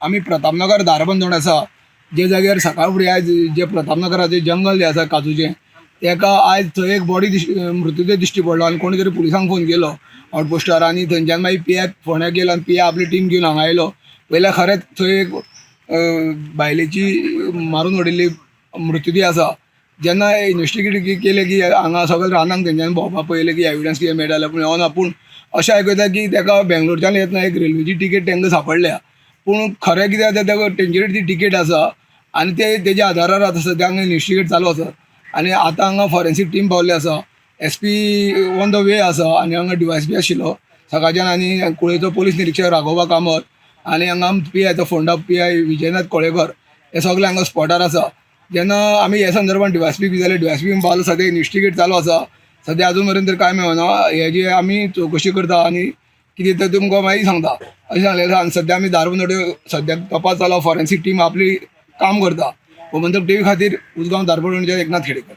आमी प्रतापनगर धारबंदोण आसा, जे जाग्यार सकाळ फुडें आयज जे प्रतापनगराचें जंगल जें आसा काजूचें, तेका आयज थंय एक बॉडी मृत्यूदेह दिश्टी पडलो आनी कोणी तरी पुलिसांक फोन केलो आउटपोस्टार आनी थंयच्यान मागीर पी I फोंड्या गेलो आनी पी I आपली टीम घेवन हांगा आयलो. पयल्यार खरेंच थंय एक बायलेची मारून उडयल्ली मृत्यूदेह आसा. जेन्ना इन्वेस्टिगेट केलें की हांगा सगळें रानांक तेंच्यांनी भोंवपाक पळयलें की एविडन्स कितें मेळटा जाल्यार, पूण मेळना. पूण अशें आयकता की तेका बेंगलोरच्यान येतना एक रेल्वेची तिकेट तांकां सांपडल्या, पूण खरें कितें आसा तेका तेंचे कडेन ती तिकेट आसा आनी ते तेज्या आदारार आतां सद्या हांगा इन्वेस्टिगेट चालू आसा आनी आतां हांगा फॉरेन्सीक टीम पावल्ली आसा. S P on the way आसा आनी हांगा डि वाय एस पी आशिल्लो सकाळच्यान आनी कुळेचो पोलीस निरिक्षक राघोबा कामत आनी हांगा पी आयचो Ponda P I Vijaynath Kolekar हे सगळे हांगा स्पॉटार आसा. जेन्ना आमी हे संदर्भात डि वाय एस पी जाल्यार डि वाय एस पी पावलो. सद्या इन्वेस्टिगेट चालू आसा, सद्या अजून मेरेन तर कांय मेळना. हेजी आमी चवकशी करता आनी कितें तें तुमकां मागीर सांगता अशें सांगलें आसा. आनी सद्या आमी धारबंदोडे सद्याक तपास चालू, फॉरेन्सीक टीम आपली काम करता. गोमंतक टीव्ही खातीर उजगांव धारबंदोडचे एकनाथ खेडेकर.